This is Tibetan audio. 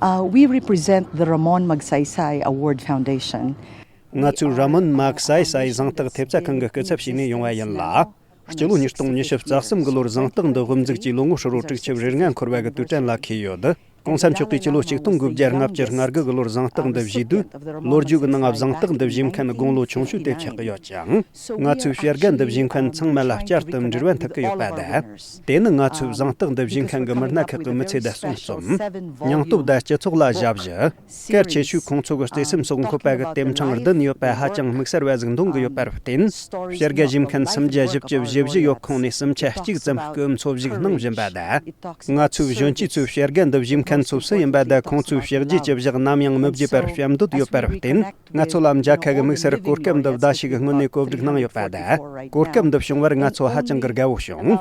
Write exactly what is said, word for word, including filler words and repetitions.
Uh, we represent the Ramon Magsaysay Award Foundation. ང་ཚོས་ར་མོན་མག་སའི་སའི་གཟེངས་རྟགས་ཐེབས་རྩ་ཁང་གི་སྐུ་ཚབ་བྱས་ནས་ཡོང་བ་ཡིན་ལ། སྤྱི་ལོ་ཉིས་སྟོང་ཉི་ཤུ་རྩ་གསུམ་གི་ལོར་གཟེངས་རྟགས་འདི་དབུ་འཛུགས་ཀྱིས་ལོ་ངོ་ཧྲིལ་བོ་དྲུག་ཅུ་རེ་ལྔ་འཁོར་བ་གི་དུས་དྲན་ལ་འཁེལ་ཡོད། གོང་ས་མཆོག་གིས་སྤྱི་ལོ་ཆིག་སྟོང་དགུ་བརྒྱ་ལྔ་བཅུ་ང་དགུ་གི་ལོར་གཟེངས་རྟགས་འདི་བཞེས་དུས། ལོ་རྒྱུས་ཀྱི་ནང་གཟེངས་རྟགས་འདི་བཞེས་མཁན་དགུང་ལོ་ཆུང་ཤོས་དེ་ཆགས་ཀྱི་ཡོད་ཅིང་། ང་ཚོའི་བྱ་དགའ་འདི་བཞེས་མཁན་ཚང་མ་ལ་བསྐྱར་དུ་འབྲེལ་བ་འཐབ་ཀྱི་ཡོད་པ་དང་། དེ་ནི་ང་ཚོའི་གཟེངས་རྟགས་འདི་བཞེས་མཁན་གྱི་མི་སྣ་ཁག་གི་མི་ཚེ་དང་གསུང་རྩོམ། སྙིང་སྟོབས་དང་སྤྱི་ཚོགས་ལ་ཞབས་ཕྱི། གལ་ཆེ་ཤོས་ཁོང་ཚོ་གི་བརྩེ་སེམས་སོགས་འཁོད་པ་གི་རྟེན་འབྲེལ་ལྡན་ཡོད་པ་ཧ་ཅང་དམིགས་བསལ་བ་ཟིག་འདོན་གི་ཡོད་པར་བརྟེན། བྱ་དགའ་བཞེས་མཁན་སུམ་བརྒྱ་བཞི་བཅུ་ཞེ་བཞི་ཡོད་ཁོངས་ནས་སུམ་ཆ་གཅིག་ཙམ་སྐུ་འཚོ་བཞུགས་གནང་བཞིན་པ་དང་། ང་ཚོའི་གཞོན་སྐྱེས་ཚོས་བྱ་དགའ་འདི་བཞེས་མཁན་ཚོ་སུ་ཡིན་པ་དང་ཁོང་ཚོའི་ཕྱག་རྗེས་ཀྱི་བཞག་ནམ་ཡང་མི་བརྗེད་པར་བྱམས་འདོད་ཡོད་པར་བརྟེན། ང་ཚོ་ལ་མཇལ་ཁ་གི་དམིགས་བསལ་གོ་སྐབས་འདི་བརྡ་ཞིག་སྔོན་ནས་གོ་སྒྲིག་གནང་ཡོད་པ་དང་། གོ་སྐབས་འདི་བྱུང་བར་ང་ཚོ་ཧ་ཅང་གི་དགའ་བོ་བྱུང་།